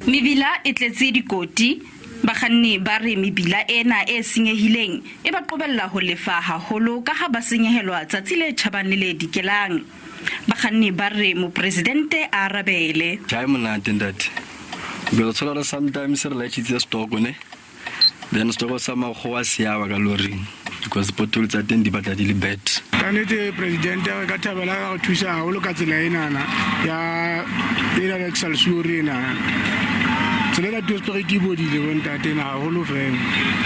Mebila e tletse dikoti. Bakganni ba re mebila ena e senyehileng e ba qobella ho lefa haholo ka ha ba senyehelwa tsatsi le tjhabang le le dikelang. Bakganni ba re mopresidente a arabele. Tjhe, ha e monate ntate. Because o thola hore sometimes re laitjhitse stock ne. Then stock sa makgowa se ya wa ka loring because pothole tsa teng di batla di le bad. Ka nnete presidente re ka thabela ka re thusa haholo ka tsela enana ya ena ya Excelsior ena. Tsela ena Tweespruit e bodile bo ntate ena haholo fela.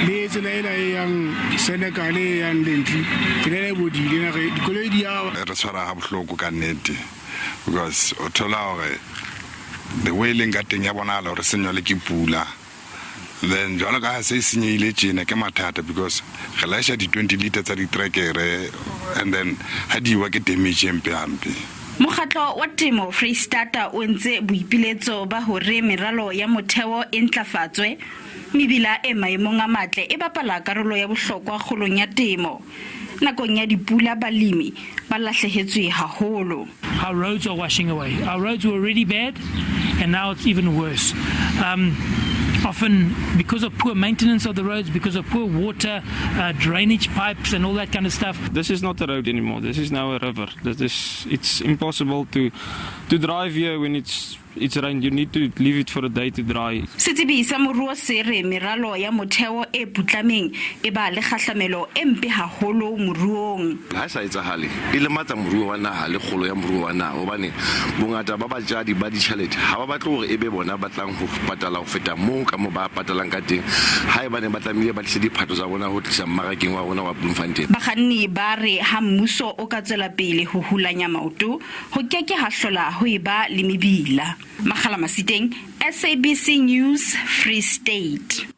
Le tsela ena e yang Senekal e yang Lentli tsela ena e bodile ena re dikoloi di ya. Re tshwara ha bohloko ka nnete because o thola hore the way e leng ka teng ya bonahala hore senywa le ke pula. Then jwalo ka ha se e senyehile tjena ke mathata because re laesha di-20 litre tsa ditrekere and then ha di wa ke damage e mpe hampe. Mokgatlo wa Temo Freistata o entse boipiletso ba hore meralo ya motheo e ntlafatswe. Mebila e maemong a matle e bapala karolo ya bohlokwa kgolong ya temo. Nakong ya dipula balemi ba lahlehetswe haholo. Our roads are washing away. Our roads were already bad and now it's even worse. Often because of poor maintenance of the roads, because of poor water, drainage pipes and all that kind of stuff. This is not a road anymore. This is now a river. It's impossible to drive here when it's rained. You need to leave it for a day to dry. Setsebi sa moruo se re meralo ya motheo e putlameng e ba le kgahlamelo e mpe haholo moruong. Ha e sa etsahale e lematsa moruo wa naha le kgolo ya moruo wa naha, hobane bongata ba bajadi ba ditjhelete ha ba batle hore e be bona ba tlang ho patala ho feta moo ka moo ba patalang ka teng ha e bane ba tlamehile ba tlise diphatlo tsa bona ho tlisa mmarakeng wa rona wa Bloemfontein. Bakganni ba re ha mmuso o ka tswela pele ho hulanya maoto, ho ke ke ha hlola ho eba le mebila. Makgala Masiteng, SABC News, Free State.